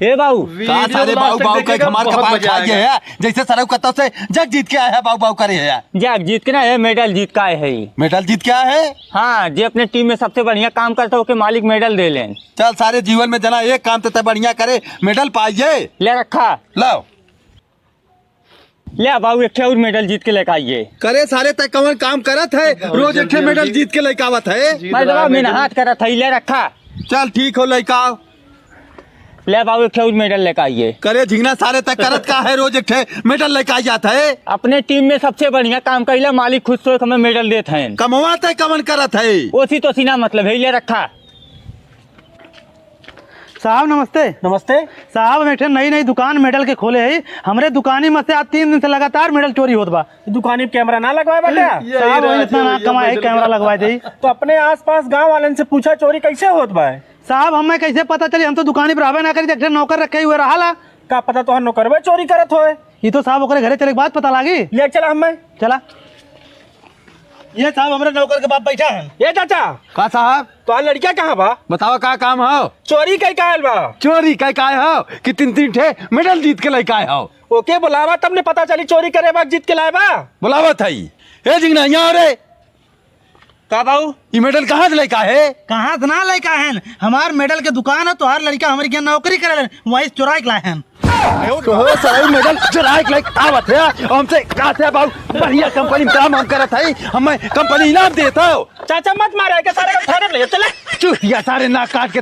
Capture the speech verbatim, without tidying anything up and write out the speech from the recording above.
ए बाऊ। का सारे बाऊ बाऊ कह के हमार कपार खा गए है? जैसे सरऊ कत्तो से जग जीत के आए है, बाऊ बाऊ करे है। जग जीत के ना, ए मेडल जीत के आए है। मेडल जीत के आए है? हाँ, जे अपने टीम में सबसे बढ़िया काम करता है, ओके मालिक मेडल दे लेन। चल सारे, जीवन में जना एक काम ते तय बढ़िया करे, मेडल पाइए। ले रखा। लाओ। ले बाऊ, एक ठे और मेडल जीत के लेके आइए। करे सारे, तय कवन काम करत है, रोज एक ठे मेडल जीत के लेके आवत है। मैं दवा मेहनत करत है, ले रखा। चल ठीक हो, लेके आओ। ले बाऊ, एक ठे और मेडल लेके आइए। करे झिंगना सारे, तय करत का है, रोज एक ठे मेडल लेके आ जात है। अपने टीम में सबसे बढ़िया काम कइला, मालिक खुश होके हमें मेडल देत हैं। कमवा तय कवन करत है? ओसी तो सीना मतलब है, ले रखा। साहब नमस्ते। नमस्ते। साहब, हम एक ठे नई नई दुकान मेडल के खोले हई। हमरे दुकानी में से आज तीन दिन से लगातार मेडल चोरी होत बा। दुकानी पे कैमरा ना लगवाए बाटे? ये साहब, रहे वही इतना ना कमाए, कैमरा लगवाए दे। तो अपने आसपास गांव वालन से पूछा, चोरी कैसे होत बा? साहब, हमें कैसे पता चली? हम तो दुकानी पर रहबे ना करी, एक ठे नौकर रखे हुए रहाला। का पता तोहर नौकरवे चोरी करत होए? ये तो साहब ओकरे घरे चले के बाद पता लागी। ले चला हमें। चला। ये साहब, हमरे नौकर के बाप बैठा है। ए चाचा। का साहब? तोहार लड़किया कहाँ बा? बतावा का काम हो? चोरी कई कायल बा? चोरी कई काय हो कि तीन तीन ठे मेडल जीत के लेके आए हो? ओके बुलावा, तब ने पता चली चोरी करे बा जीत के लाए बा। बुलावा था ही। ए जिंगना, यहाँ रे। का बाऊ? ई मेडल कहाँ से लेके आए? कहाँ से ना लेके आए हैं? हमार मेडल के दुकान है, तोहार लड़का हमारे यहाँ नौकरी करे, वहीं से चुराए के लाए हैं। तो हो सारे मेडल चुराए के लेके आवत है, हमसे कहत है बाऊ, बढ़िया कंपनी में काम हम करत है, हमें कंपनी इनाम देता हो। चाचा मत मारे, के सारे को थाने ले चले। चुतिया सारे नाक काट के